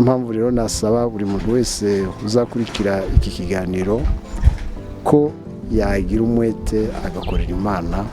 Niyo mpamvu rero nasaba buri muntu wese uzakurikira iki kiganiro ko yagira umwete agakorera Imana,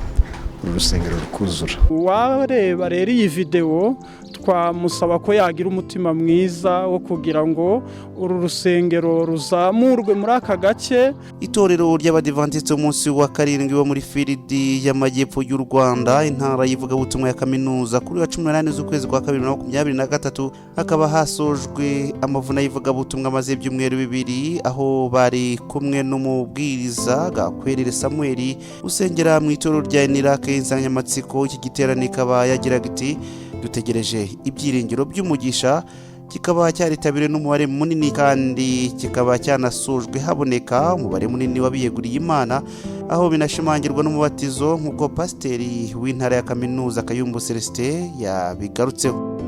uru rusengero rukuzura. Uwareba rero iyi videwo, twamusaba ko yagira umutima mwiza wo kugira ngo uru rusengero ruzamurwe muri aka gace. Itorero ry'Abadivantisiti umunsi wa karindwi bo muri Field y'Amajyepfo y'u Rwanda, intara y'ivugabutumwa ya Kaminuza, kuri wa 18 z'ukwezi kwa kabiri 2023 hakaba hasojwe amavuna y'ivugabutumwa amaze ibyumweru 2, aho bari kumwe n'umubwiriza Gakwerere Samuel usengera mu itorero rya Inirake. Insanganyamatsiko iki giterane ikaba yagiraga iti: "Dutegereje ibyiringiro by'umugisha." Kikaba cyaritabiriwe n'umubare munini kandi kikaba cyanasojwe haboneka umubare munini w'abiyeguriye Imana, aho binashimangirwa n'umubatizo, nk'uko pasiteri w'intara ya Kaminuza Kayumbu Celestin yabigarutseho.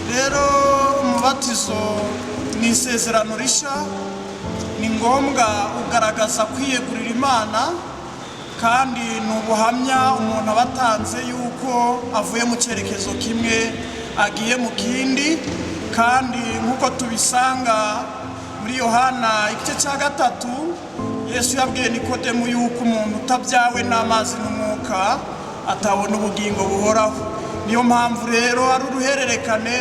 Rero umubatizo ni isezerano rishya, ni ngombwa, ugaragaza kwiyegurira Imana, kandi ni ubuhamya umuntu aba atanze yuko avuye mu cyerekezo kimwe agiye mu kindi. Kandi nk'uko tubisanga muri Yohana igice cya 3, Yesu yabwiye Nikodemu yuko umuntu utabyawe n'amazi n'umwuka atabona ubugingo buhoraho. Niyo mpamvu rero ari uruhererekane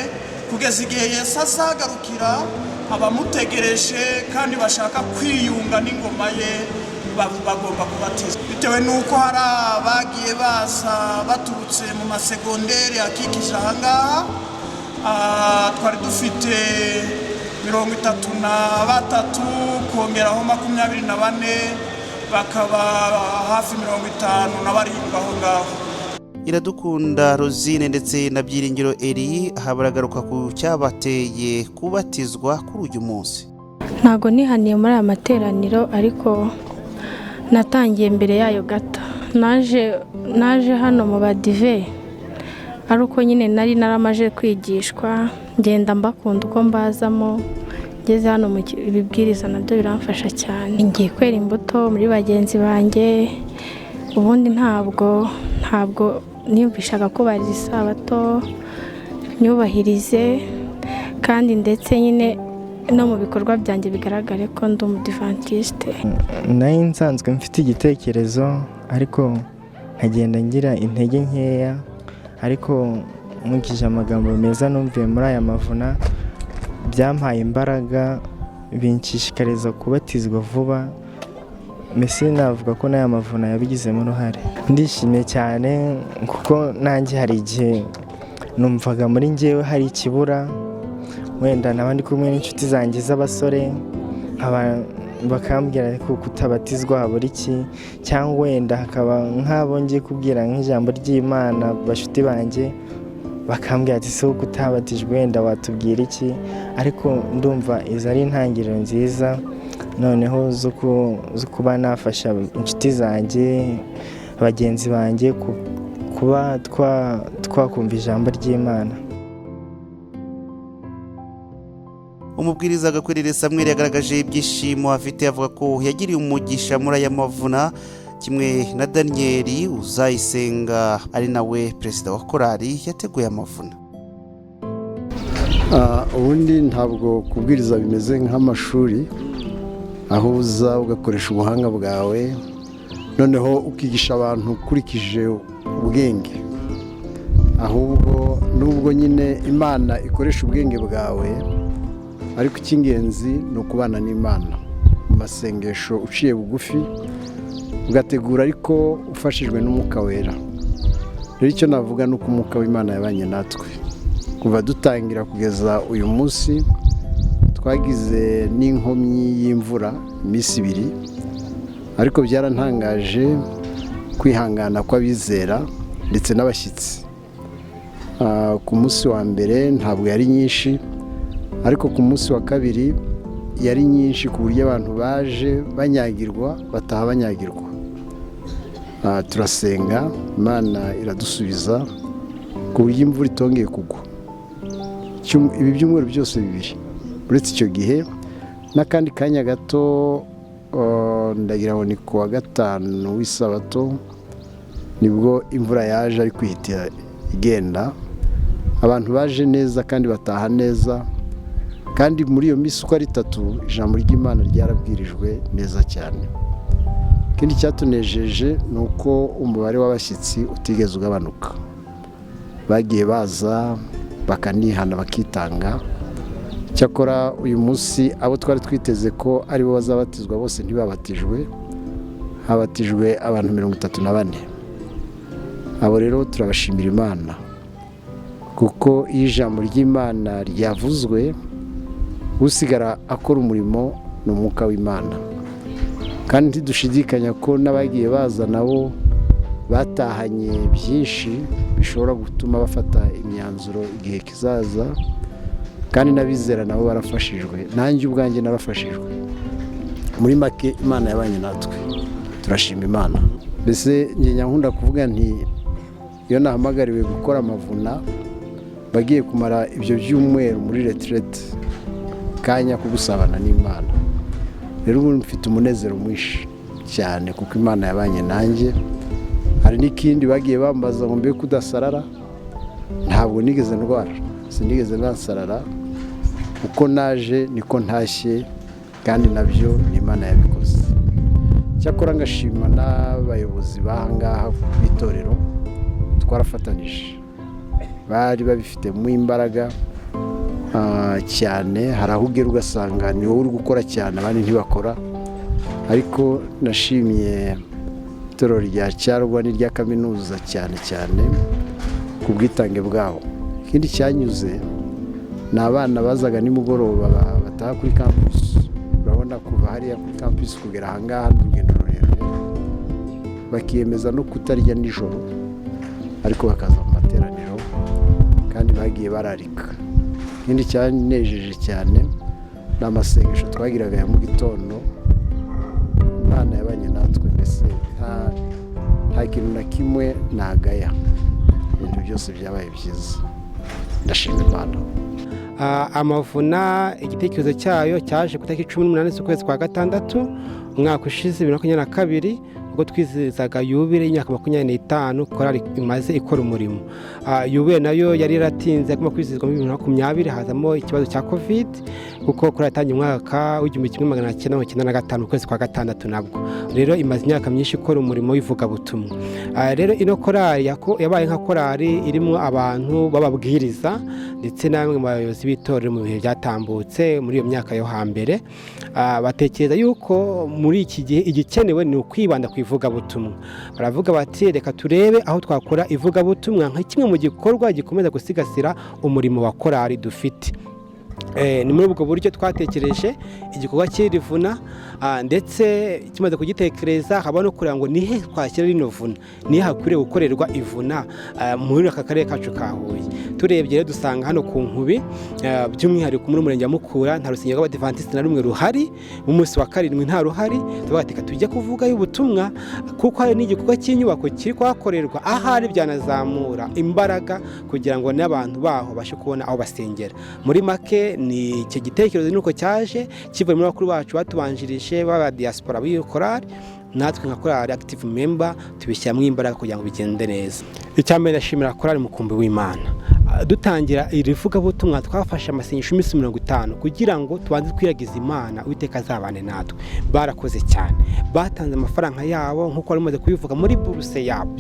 kugeza igihe Yesu azagarukira. Abamutegereje kandi bashaka kwiyunga n'ingoma ye bagomba kubatizwa. Bitewe n'uko hari abagiye baza baturutse mu masegonderi akikije ahangaha, twari dufite 33 kongeraho 24, bakaba hafi 57 aho ngaho. Iradukunda Rosine ndetse na Byiringiro Eri aha baragaruka ku cyabateye kubatizwa kuri uyu munsi. Ntabwo nihaniye muri aya materaniro, ariko natangiye mbere yayo gato. Naje hano mu badive ari uko nyine nari naramaje kwigishwa, ngenda mbakunda uko mbazamo. Ngeze hano mu ibibwiriza nabyo biramfasha cyane. Ngiye kwera imbuto muri bagenzi banjye. Ubundi ntabwo niyumvishaga kubahiriza isabato, nyubahirize kandi ndetse nyine no mu bikorwa byanjye bigaragare ko ndi umudivantiste. Nari nsanzwe mfite igitekerezo, ariko nkagenda ngira intege nkeya, ariko nkurikije amagambo meza numviye muri aya mavuna, byampaye imbaraga, binshishikariza kubatizwa vuba. Mbese navuga ko n'aya mavuna yabigizemo uruhare. Ndishimye cyane kuko nanjye hari igihe numvaga muri njyewe hari ikibura, wenda naba ndi kumwe n'inshuti zanjye z'abasore, bakambwira ko kutabatizwa habura iki, cyangwa wenda hakaba nk'abo ngiye kubwira nk'ijambo ry'Imana, bashuti banjye bakambwira ati: "Si kutabatijwe wenda watubwira iki?" Ariko ndumva izi ari intangiriro nziza noneho zo kuba nafasha inshuti zanjye, bagenzi banjye, kuba twakumva ijambo ry'Imana. Umubwiriza Gakwerere Samuel yagaragaje ibyishimo afite, avuga ko yagiriye umugisha muri aya mavuna, kimwe na Daniyeli Uzayisenga ari nawe perezida wa korali yateguye amavuna. Ubundi ntabwo kubwiriza bimeze nk'amashuri, aho uza ugakoresha ubuhanga bwawe, noneho ukigisha abantu ukurikije ubwenge. Ahubwo nubwo nyine Imana ikoresha ubwenge bwawe, ariko icy'ingenzi ni ukubana n'Imana mu masengesho, uciye bugufi, ugategura ariko ufashijwe n'Umwuka Wera. Rero icyo navuga ni uko Umwuka w'Imana yabanye natwe kuva dutangira kugeza uyu munsi. Twagize n'inkomyi y'imvura iminsi 2, ariko byarantangaje kwihangana kw'abizera ndetse n'abashyitsi. Ku munsi wa mbere ntabwo yari nyinshi, ariko ku munsi wa kabiri yari nyinshi, ku buryo abantu baje banyagirwa bataha banyagirwa. Turasenga, Imana iradusubiza ku buryo imvura itongeye kugwa ibi byumweru byose 2, uretse icyo gihe n'akandi kanya gato. Ndagira ngo ni ku wa gatanu w'isabato nibwo imvura yaje, ariko ihita igenda. Abantu baje neza kandi bataha neza. Kandi muri iyo minsi uko ari itatu, ijambo ry'Imana ryarabwirijwe neza cyane. Ikindi cyatunejeje ni uko umubare w'abashyitsi utigeze ugabanuka. Bagiye baza bakanihana, bakitanga. Cyakora uyu munsi abo twari twiteze ko aribo bazabatizwa bose ntibabatijwe, habatijwe abantu 34. Abo rero turabashimira Imana, kuko iyo ijambo ry'Imana ryavuzwe, usigara akora umurimo ni umwuka w'Imana. Kandi ntidushidikanya ko n'abagiye baza nabo batahanye byinshi bishobora gutuma bafata imyanzuro igihe kizaza. Kandi n'abizera nabo barafashijwe, nanjye ubwanjye narafashijwe. Muri make, Imana yabanye natwe, turashima Imana. Mbese njye nkunda kuvuga nti iyo nahamagariwe gukora amavuna, bagiye kumara ibyo byumweru muri retraite, kanya ko gusabana n'Imana. Rero ubu mfite umunezero mwinshi cyane kuko Imana yabanye nanjye. Hari n'ikindi bagiye bambaza ngo mbe kudasarara, ntabwo nigeze ndwara, sinigeze nasarara. Uko naje niko ntashye, kandi nabyo ni Imana yabikoze. Cyakora ngashima n'abayobozi b'ahangaha b'itorero, twarafatanije, bari babifitemo imbaraga cyane. Hari aho ugera ugasanga ni wowe uri gukora cyane, abandi ntibakora. Ariko nashimye itorero rya Cyarwa n'irya kaminuza cyane cyane ku bwitange bwabo. Ikindi cyanyuze ni abana bazaga nimugoroba bataha kuri campus. Urabona kuva hariya kuri campus kugera ahangaha ni urugendo rurerure, bakiyemeza no kutarya nijoro, ariko bakaza mu materaniro, kandi bagiye bararika. Ikindi cyanejeje cyane ni amasengesho twagiraga ya mu gitondo. Imana yabanye natwe, mbese nta kintu na kimwe nagaya, ibintu byose byabaye byiza, ndashima Imana. Amavuna igitekerezo cyayo cyaje ku itariki 18 z'ukwezi kwa gatandatu umwaka ushize 2022, ubwo twizihizaga yubile y'imyaka 25 korali imaze ikora umurimo. Yubile nayo yari yaratinze, agomba kwizihizwa muri 2020, hazamo ikibazo cya Covid, kuko korali yatangiye umwaka w'1995 ukwezi kwa gatandatu. Nabwo rero imaze imyaka myinshi ikora umurimo w'ivugabutumwa. Rero ino korali yabaye nka korali irimo abantu b'ababwiriza ndetse na bamwe mu bayobozi b'itorero mu bihe byatambutse muri iyo myaka yo hambere. Batekereza yuko muri iki gihe igikenewe ni ukwibanda ku ivugabutumwa. Baravuga bati reka turebe aho twakora ivugabutumwa nka kimwe mu gikorwa gikomeza gusigasira umurimo wa korali dufite. Ni muri ubwo buryo twatekereje igikorwa cy'iri vuna, ndetse kimaze kugitekereza haba no kureba ngo nihe twashyira rino vuna, nihe hakwiriye gukorerwa ivuna muri aka karere kacu ka Huye. Turebye rero dusanga hano ku Nkubi, by'umwihariko muri umurenge wa Mukura, nta rusengero rw'Abadivantisiti na rumwe ruhari, mu munsi wa karindwi nta ruhari. Tuvuga ati tujye kuvuga y'ubutumwa, kuko hari n'igikorwa cy'inyubako kiri kuhakorerwa, ahari byanazamura imbaraga kugira ngo n'abantu baho babashe kubona aho basengera. Muri make ni icyo gitekerezo nuko cyaje kivuye muri bakuru bacu batubanjirije baba diaspora b'iyo korali, natwe nka korali active member tubishyiramo imbaraga kugira ngo bigende neza. Icya mbere ndashimira korali Mukumbi w'Imana. Dutangira iri vugabutumwa twafashe amasengesho iminsi 50 kugira ngo tubanze twiragize Imana, Uwiteka azabane natwe. Barakoze cyane, batanze amafaranga yabo nk'uko wari umaze kubivuga muri buruse yabo,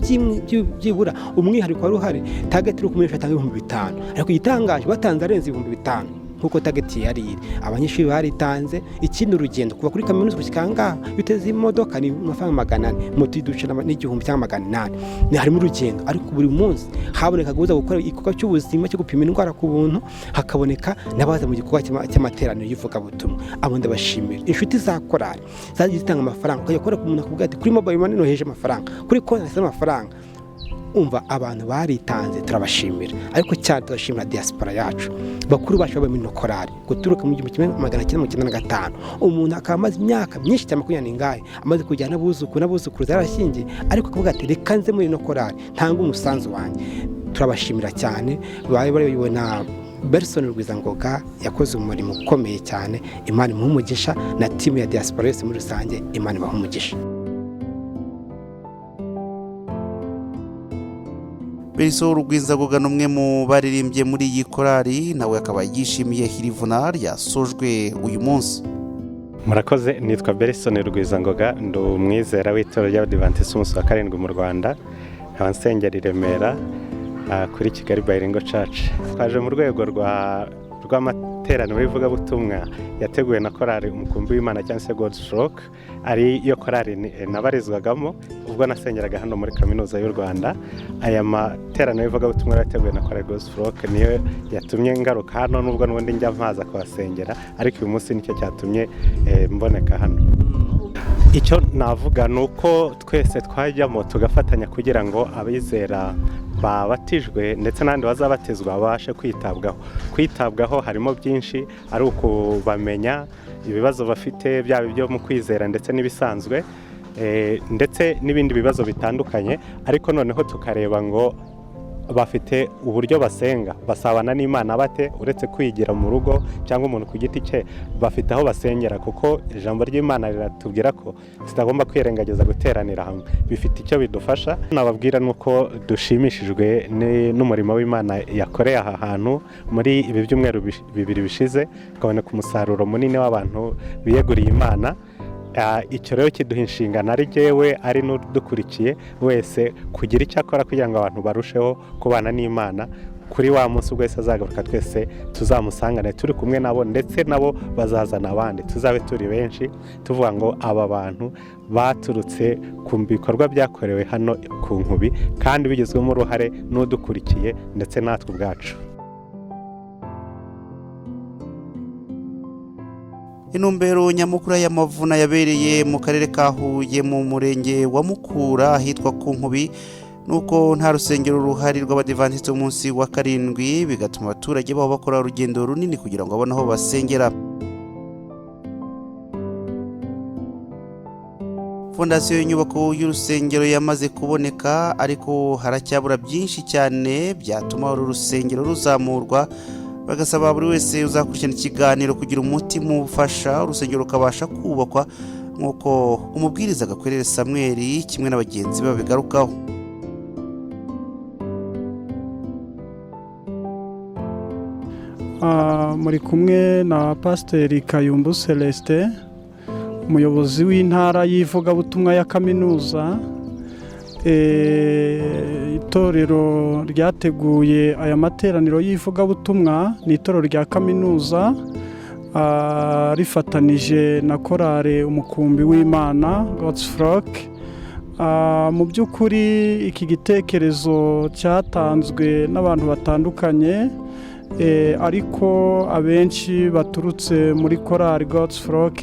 byibura umwihariko wari uhari target iri ku atanga 5000, ariko igitangaje batanze arenze 5000 nk'uko target yari iri. Abanyeshuri baritanze. Ikindi, urugendo kuva kuri kaminuza gushyika aha ngaha, iyo uteze imodoka ni amafaranga 400, moto iduce n'1000 cyangwa 800, ni harimo urugendo. Ariko buri munsi haboneka guza gukora igikorwa cy'ubuzima cyo gupima indwara ku buntu, hakaboneka n'abaza mu gikorwa cy'amateraniro y'ivugabutumwa. Abo ndabashimira. Inshuti za korali zagiye zitanga amafaranga, ukajya kubona umuntu akubwira ati kuri mobile money noheje amafaranga, kuri konti nasize amafaranga. Umva, abantu baritanze, turabashimira. Ariko cyane turashimira diaspora yacu, bakuru bacu baba muri korali guturuka mu 1995, umuntu akaba amaze imyaka myinshi cyane, makumyabiri n'ingahe, amaze kujyana n'abuzukuru n'abuzukuruza, yarashyingiye, ariko akavuga ati reka nze muri ino korali ntange umusanzu wanjye. Turabashimira cyane. Bari bayobowe na Berson Rugwizangoga, yakoze umurimo ukomeye cyane. Imana imuhe umugisha, na timu ya diaspora yose muri rusange, Imana ibahe umugisha. Beriso Rugwizangoga ni umwe mu baririmbye muri iyi korali, nawe akaba yishimiye iri vuna ryasojwe uyu munsi. Murakoze, nitwa Berison Rugwizangoga, ndi umwizera w'itorero ry'Abadivantisiti umunsi wa karindwi mu Rwanda, nkaba nsengera i Remera kuri Kigali Bilingual Church. Twaje mu rwego rw'amateraniro y'ivugabutumwa yateguwe na korali Umukumbi w'Imana cyangwa se God's Flock, ari yo korali nabarizwagamo ubwo nasengeraga hano muri Kaminuza y'u Rwanda. Aya materaniro y'ivugabutumwa yateguwe na korali God's Flock niyo yatumye ngaruka hano, nubwo n'ubundi njya mpaza kuhasengera, ariko uyu munsi nicyo cyatumye mboneka hano. Icyo navuga ni uko twese twajyamo tugafatanya kugira ngo abizera babatijwe ndetse n'abandi bazabatizwa babashe kwitabwaho. Kwitabwaho harimo byinshi, ari ukubamenya ibibazo bafite, byaba ibyo mu kwizera ndetse n'ibisanzwe, ndetse n'ibindi bibazo bitandukanye, ariko noneho tukareba ngo bafite uburyo basenga, basabana n'Imana bate, uretse kwigira mu rugo cyangwa umuntu ku giti cye, bafite aho basengera, kuko ijambo ry'Imana riratubwira ko tutagomba kwirengagiza guteranira hamwe, bifite icyo bidufasha. Nababwira ni uko dushimishijwe n'umurimo w'Imana yakoreye aha hantu muri ibi byumweru 2 bishize, tukaboneka umusaruro munini w'abantu biyeguriye Imana. Icyo rero kiduha inshingano, ari jyewe ari n'udukurikiye wese, kugira icyo akora kugira ngo abantu barusheho kubana n'Imana. Kuri wa munsi ubwo wese azagaruka, twese tuzamusangane turi kumwe nabo, ndetse nabo bazazana abandi, tuzabe turi benshi tuvuga ngo aba bantu baturutse ku bikorwa byakorewe hano ku Nkubi, kandi bigizwemo uruhare n'udukurikiye ndetse natwe ubwacu. Intumbero nyamukuru y'amavuna yabereye mu karere ka Huye mu murenge wa Mukura ahitwa ku Nkubi, nuko nta rusengero ruhari rw'Abadivantisiti umunsi wa karindwi, bigatuma abaturage baho bakora urugendo runini kugira ngo babone aho basengera. Fondasiyo y'inyubako y'urusengero yamaze kuboneka, ariko haracyabura byinshi cyane byatuma uru rusengero ruzamurwa. Bagasaba buri wese uzakurikirana ikiganiro kugira umutima ufasha urusengero rukabasha kubakwa, nk'uko umubwiriza Gakwerere Samuel kimwe na bagenzi be babigarukaho. Muri kumwe na Pasiteri Kayumbu Celestin, umuyobozi w'intara y'ivugabutumwa ya kaminuza. Itorero ryateguye aya materaniro y'ivugabutumwa ni itorero rya kaminuza, rifatanije na korale Umukumbi w'Imana God's Flock. Mu by'ukuri iki gitekerezo cyatanzwe n'abantu batandukanye, ariko abenshi baturutse muri korali God's Flock,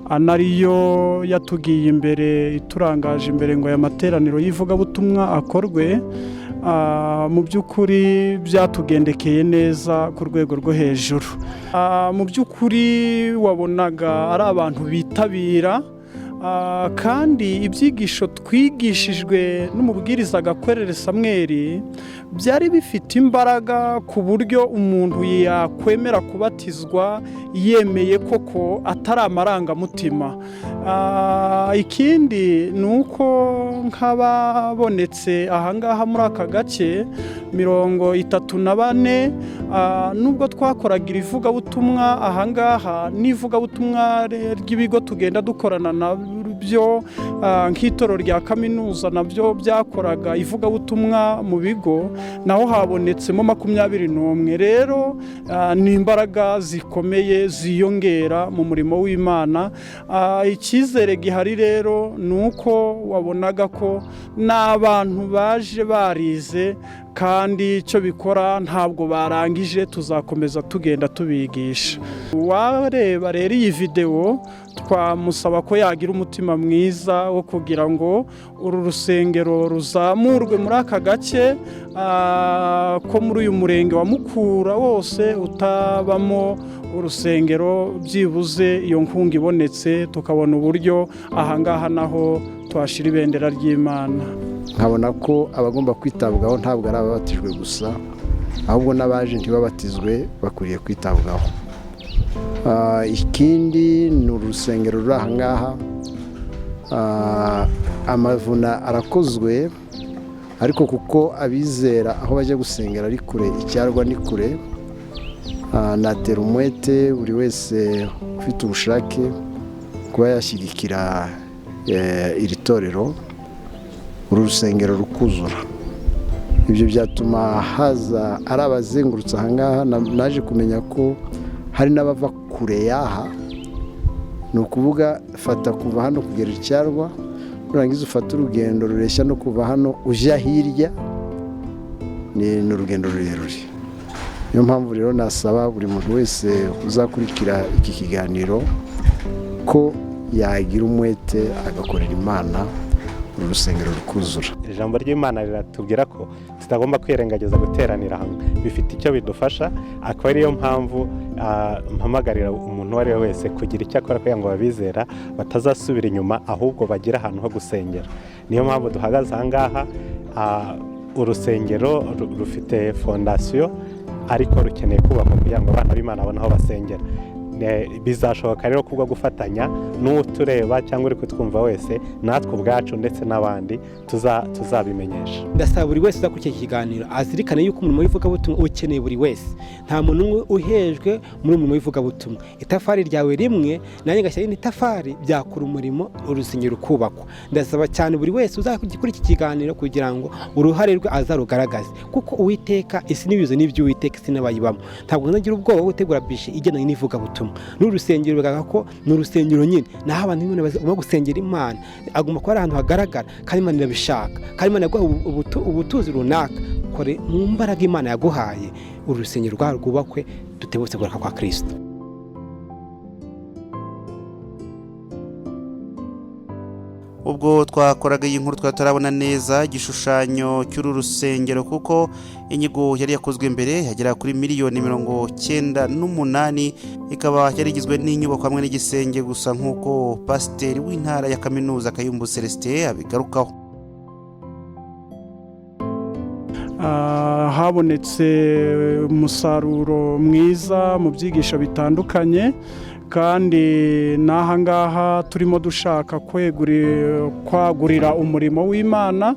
anariyo yatugiye imbere, iturangaje imbere ngo aya materaniro y'ivugabutumwa akorwe. Mu by'ukuri byatugendekeye neza ku rwego rwo hejuru. Mu by'ukuri wabonaga ari abantu bitabira, kandi ibyigisho twigishijwe n'umubwiriza Gakwerere Samuel byari bifite imbaraga ku buryo umuntu yakwemera kubatizwa yemeye koko atari amarangamutima. Ikindi ni uko nk'ababonetse ahangaha muri aka gace 34, nubwo twakoraga ivugabutumwa ahangaha n'ivugabutumwa ry'ibigo tugenda dukorana nabyo, nk'itorero rya kaminuza nabyo byakoraga ivugabutumwa mu bigo, naho habonetsemo 21. Rero ni imbaraga zikomeye ziyongera mu murimo w'Imana. Icyizere gihari rero ni uko wabonaga ko n'abantu baje barize, kandi icyo bikora ntabwo barangije, tuzakomeza tugenda tubigisha. Wareba rero iyi videwo, twamusaba ko yagira umutima mwiza wo kugira ngo uru rusengero ruzamurwe muri aka gace ko muri uyu murenge wa Mukura wose utabamo urusengero, byibuze iyo nkunga ibonetse tukabona uburyo ahangaha naho twashira ibendera ry'Imana. Nkabona ko abagomba kwitabwaho ntabwo ari ababatijwe gusa, ahubwo n'abaje ntibabatizwe bakwiriye kwitabwaho. Ikindi ni urusengero ruri ahangaha, amavuna arakozwe, Ariko kuko abizera aho bajya gusengera ari kure, icyarwa ni kure, natera umwete buri wese ufite ubushake kuba yashyigikira iri torero, uru rusengero rukuzura. Ibyo byatuma haza ari abazengurutse ahangaha. Naje kumenya ko hari n'abava kure y'aha, ni ukuvuga fata kuva hano kugera icyarwa, nurangiza ufate urugendo rureshya no kuva hano ujya hirya, ni urugendo rurerure. Niyo mpamvu rero nasaba buri muntu wese uzakurikira iki kiganiro ko yagira umwete agakorera Imana, uru rusengero rukuzura. Ijambo ry'Imana riratubwira ko tutagomba kwirengagiza guteranira hamwe, bifite icyo bidufasha. Akaba ariyo mpamvu mpamagarira umuntu uwo ari we wese kugira icyo akora kugira ngo abizera batazasubira inyuma, ahubwo bagire ahantu ho gusengera. Niyo mpamvu duhagaze aha ngaha. Urusengero rufite fondasiyo, ariko rukeneye kubakwa kugira ngo abana b'Imana babone aho basengera. Bizashoboka rero kubwo gufatanya n'utureba cyangwa uri kutwumva wese, natwe ubwacu ndetse n'abandi tuzabimenyesha. Ndasaba buri wese uzakurikira iki kiganiro azirikane yuko umurimo w'ivugabutumwa ukeneye buri wese. Nta muntu umwe uhejwe muri umurimo w'ivugabutumwa. Itafari ryawe rimwe nanjye ngashyira irindi tafari, byakora umurimo, urusengero rukubakwa. Ndasaba cyane buri wese uzakurikira iki kiganiro kugira ngo uruhare rwe azarugaragaze, kuko Uwiteka isi n'ibizo n'iby'Uwiteka, isi n'abayibamo. Ntabwo nzagira ubwoba bwo gutegura bishe igendanye n'ivugabutumwa. N'urusengero bigaragara ko ni urusengero nyine, naho abantu b'Imana bagomba gusengera Imana, agomba kuba ari ahantu hagaragara, kandi Imana irabishaka, kandi Imana yaguha ubutuzi runaka. Kore mu mbaraga Imana yaguhaye, uru rusengero rwubakwe, dutebutse kugaruka kwa Kristo. Ubwo twakoraga iyi nkuru twari tutarabona neza igishushanyo cy'uru rusengero, kuko inyigo yari yakozwe mbere yagera kuri 98 miliyoni, ikaba yari igizwe n'inyubako hamwe n'igisenge gusa, nk'uko pasiteri w'intara ya kaminuza Kayumbu Celestin abigarukaho. Habonetse umusaruro mwiza mu byigisho bitandukanye, kandi n'aha ngaha turimo dushaka kwagurira umurimo w'Imana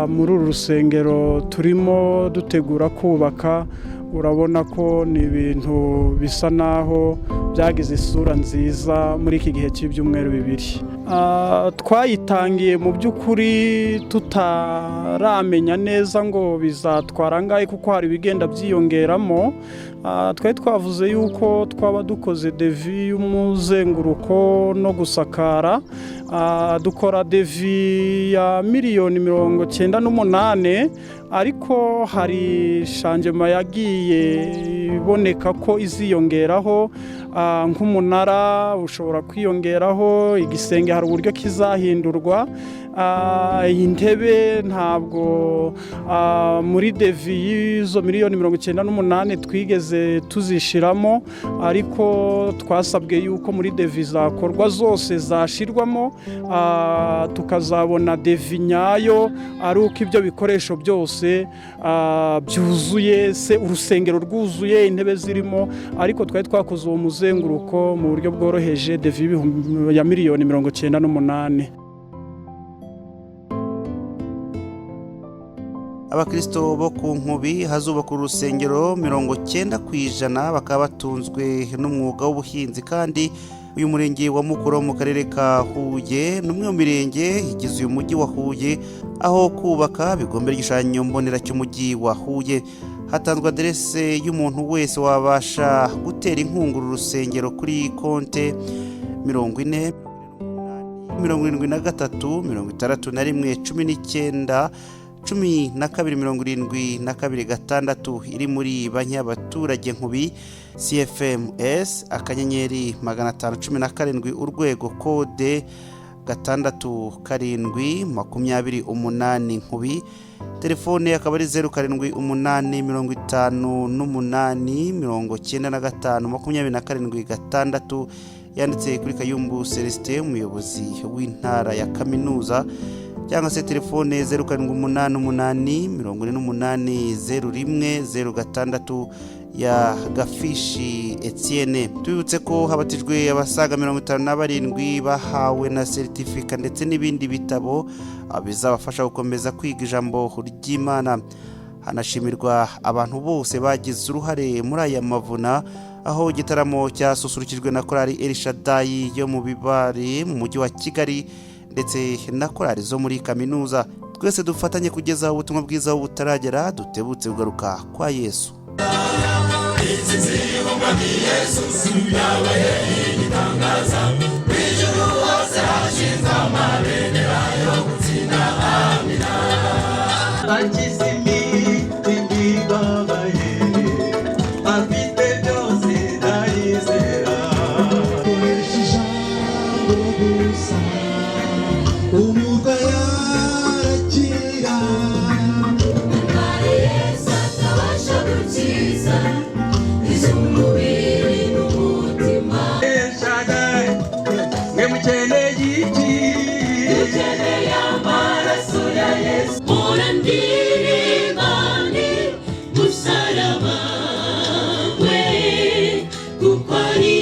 muri uru rusengero turimo dutegura kubaka. Urabona ko ni ibintu bisa naho byagize isura nziza muri iki gihe cy'ibyumweru 2. Twayitangiye mu by'ukuri tutaramenya neza ngo bizatwara angahe, kuko hari ibigenda byiyongeramo. Twari twavuze yuko twaba dukoze devis y'umuzenguruko no gusakara, dukora devis ya 98 miliyoni, ariko hari changement yagiye iboneka ko iziyongeraho, nk'umunara ushobora kwiyongeraho, igisenge hari uburyo kizahindurwa, intebe ntabwo muri devis y'izo 98 miliyoni twigeze tuzishiramo, ariko twasabwe yuko muri devis zakorwa zose zashirwamo, tukazabona devis nyayo ari uko ibyo bikoresho byose byuzuye, se urusengero rwuzuye, intebe zirimo. Ariko twari twakoze uwo muzenguruko mu buryo bworoheje, devis ya 98 miliyoni. Abakristo bo ku Nkubi hazubakwa urusengero, 90% bakaba batunzwe n'umwuga w'ubuhinzi. Kandi uyu murenge wa Mukura wo mu karere ka Huye ni umwe mu mirenge igize uyu mujyi wa Huye, aho kubaka bigombera igishushanyo mbonera cy'umujyi wa Huye. Hatanzwe aderese y'umuntu wese wabasha gutera inkunga uru rusengero kuri konte 40 73 61 19 12 72 6 iri muri banki y'abaturage Nkubi CFMS *517 urwego, kode 67 28 Nkubi. Telefone akaba ari 078 58 95 27 6, yanditse kuri Kayumbu Celestin, umuyobozi w'intara ya kaminuza. Cyangwa se telefone 0788 48 01 06 ya Gafishi Etienne. Tubibutse ko habatijwe abasaga 57 bahawe na seritifika ndetse n'ibindi bitabo bizabafasha gukomeza kwiga ijambo ry'Imana. Hanashimirwa abantu bose bagize uruhare muri aya mavuna, aho igitaramo cyasusurukijwe na korali Elishadayi yo mu Bibari mu mujyi wa Kigali ndetse na korali zo muri kaminuza. Twese dufatanye kugeza ubutumwa bwiza aho butaragera, dutebutse kugaruka kwa Yesu. Bakize imitima ibabaye, afite byose, ndayizera. Koresha ijambo gusa, umurwayi arakira. Hari Yesu atabasha gukiza iz'umubiri n'umutima. Shaddai, mwe mukeneye iki? Dukeneye amaraso ya Yesu. Mpora ndirimba ni musaraba we, kuko ari